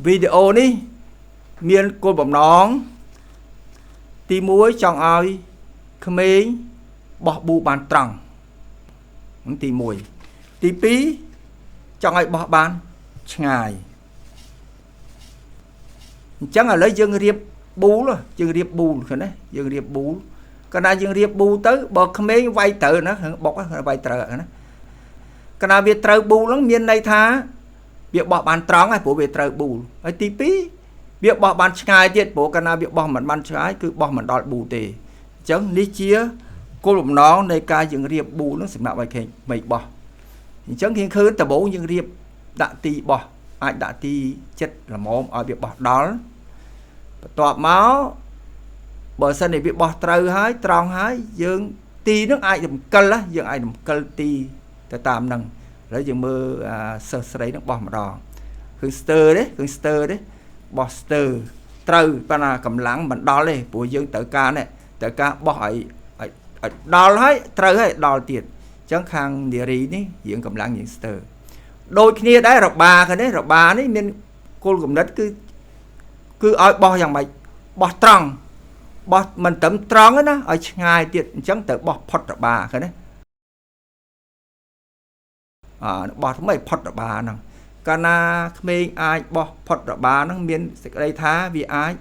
វីដេអូនេះមានគោលបំណងទី1ចង់ឲ្យក្មេងបោះប៊ូបានត្រង់ទី1ទី2ចង់ឲ្យបោះបានឆ្ងាយអញ្ចឹងឥឡូវយើងរៀបប៊ូលយើងរៀបប៊ូលឃើញទេយើងរៀបប៊ូលកាលណាយើងរៀបប៊ូទៅបើក្មេងវាយត្រូវណាបុកវាយត្រូវណាកាលណាវាត្រូវប៊ូលហ្នឹងមានន័យថាវាបោះបានត្រង់ហើយព្រោះវាត្រូវប៊ូលហើយទី2វាបោះបានឆ្ងាយទៀតព្រោះកាលណាវាបោះមិនបានឆ្ងាយគឺបោះមិនដល់ប៊ូទេអញ្ចឹងនេះជាគោលបំណងនៃការយើងរៀបប៊ូហ្នឹងសម្រាប់ឲ្យក្មេងបោះអញ្ចឹងគេឃើញដំបូងយើងរៀបដាក់ទីបោះអាចដាក់ទីចិត្តល្មមឲ្យវាបោះដល់បន្ទាប់មកបើសិនជាវាបោះត្រូវហើយត្រង់ហើយយើងទីនឹងអាចរំកិលយើងអាចរំកិលទីទៅតាមនឹងឥឡូវយើងមើលសិស្សស្រីនឹងបោះម្ដងគឺស្ទើទេគឺស្ទើទេបោះស្ទើត្រូវប៉ុន្តែកម្លាំងមិនដល់ទេព្រោះយើងត្រូវការនេះត្រូវការបោះឲ្យដល់ហើយត្រូវហើយដល់ទៀតអញ្ចឹងខាងនារីនេះរៀងកម្លាំងរៀងស្ទើដូចគ្នាដែររបាគ្នានេះរបានេះមានគោលគំនិតគឺឲ្យបោះយ៉ាងម៉េចបោះត្រង់បោះមិនត្រឹមត្រង់ទេណាឲ្យឆ្ងាយទៀតអញ្ចឹងត្រូវបោះផុតរបាឃើញទេបោះថ្មីផុតរបាហ្នឹងកាលណាក្មេងអាចបោះផុតរបាហ្នឹងមានសេចក្តីថាវាអាច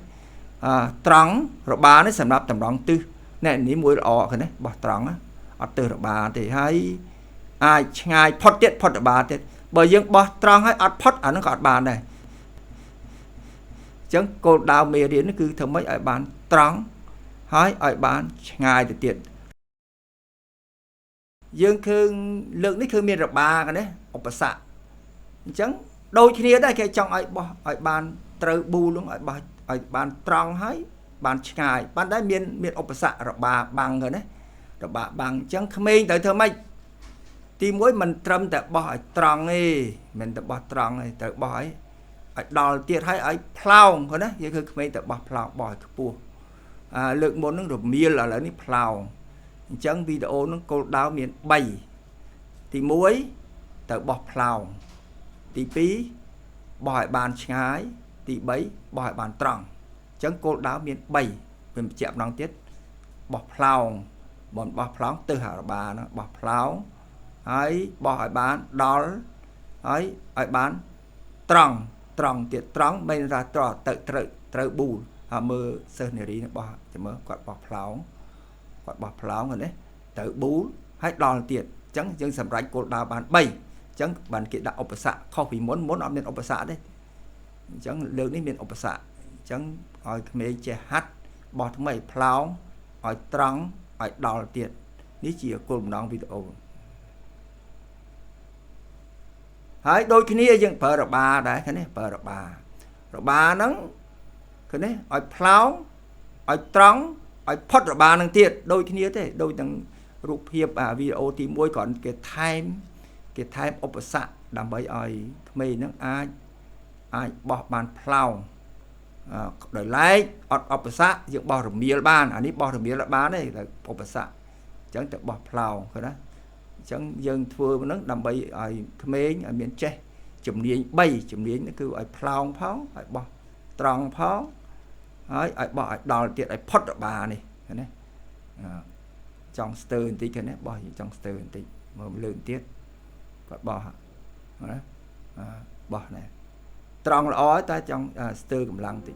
ត្រង់របានេះសម្រាប់តម្រង់ទិសណែនេះមួយល្អឃើញទេបោះត្រង់អត់ទិសរបាទេហើយអាចឆ្ងាយផុតទៀតផុតរបាទៀតបើយើងបោះត្រង់ហើយអត់ផុតអាហ្នឹងក៏អត់បានដែរអញ្ចឹងគោលដៅមេរៀនគឺធ្វើម៉េចឲ្យបានត្រង់ហើយឲ្យបានឆ្ងាយទៅទៀតយើងឃើញលើកនេះគឺមានរបាកនេះឧបសគ្គអញ្ចឹងដូចគ្នាដែរគេចង់ឲ្យបោះឲ្យបានត្រូវប៊ូលនឹងឲ្យបោះឲ្យបានត្រង់ហើយបានឆ្ងាយបានដែរមានឧបសគ្គរបាបាំងទៅណារបាបាំងអញ្ចឹងក្មេងត្រូវធ្វើម៉េចទី1មិនត្រឹមតែបោះឲ្យត្រង់ទេមិនតែបោះត្រង់ទេត្រូវបោះឲ្យដល់ទៀតហើយឲ្យផ្លោងគាត់ណាយើងគឺក្មេងតែបោះផ្លោងបោះឲ្យខ្ពស់លើកមុននឹងរមៀលឥឡូវនេះផ្លោងអញ្ចឹងវីដេអូនឹងគោលដៅមាន3ទី1ត្រូវបោះផ្លោងទី2បោះឲ្យបានឆ្ងាយទី3បោះឲ្យបានត្រង់អញ្ចឹងគោលដៅមាន3វាបញ្ជាក់ម្ដងទៀតបោះផ្លោងបើបោះផ្លោងទិសអារបាហ្នឹងបោះផ្លោងហើយបោះឲ្យបានដល់ហើយឲ្យបានត្រង់ត្រង់ទៀតត្រង់មិនថាត្រង់ទៅត្រូវប៊ូលហើយមើលសិស្សនារីនេះបោះចាំមើលគាត់បោះផ្លោងគាត់បោះផ្លោងហ្នឹងត្រូវប៊ូលហើយដល់ទៀតអញ្ចឹងយើងសម្រេចគោលដៅបាន3អញ្ចឹងបានគេដាក់ឧបសគ្គខុសពីមុនអត់មានឧបសគ្គទេអញ្ចឹងលើកនេះមានឧបសគ្គអញ្ចឹងឲ្យក្មេងចេះហាត់បោះថ្មីផ្លោងឲ្យត្រង់ឲ្យដល់ទៀតនេះជាគោលបំណងវីដេអូហើយដូចគ្នាយើងប្រើរបាដែរឃើញទេប្រើរបារបាហ្នឹងឃើញទេឲ្យផ្លោងឲ្យត្រង់ឲ្យផុតរបាហ្នឹងទៀតដូចគ្នាទេដូចនឹងរូបភាពវីដេអូទី1គ្រាន់គេថែមឧបសគ្គដើម្បីឲ្យក្មេងហ្នឹងអាចបោះបានផ្លោងដោយឡែកអត់ឧបសគ្គយើងបោះរមៀលបានអានេះបោះរមៀលអត់បានទេតែឧបសគ្គអញ្ចឹងទៅបោះផ្លោងឃើញណាអញ្ចឹងយើងធ្វើហ្នឹងដើម្បីឲ្យក្មេងឲ្យមានចេះជំនាញ3ជំនាញគឺឲ្យផ្លោងផងឲ្យបោះត្រង់ផងហើយឲ្យបោះឲ្យដល់ទៀតឲ្យផុតរបានេះឃើញទេចង់ស្ទើបន្តិចឃើញទេបោះចង់ស្ទើបន្តិចមើលលើកទៀតគាត់បោះណាបោះណែត្រង់ល្អតែចង់ស្ទើកម្លាំងតិច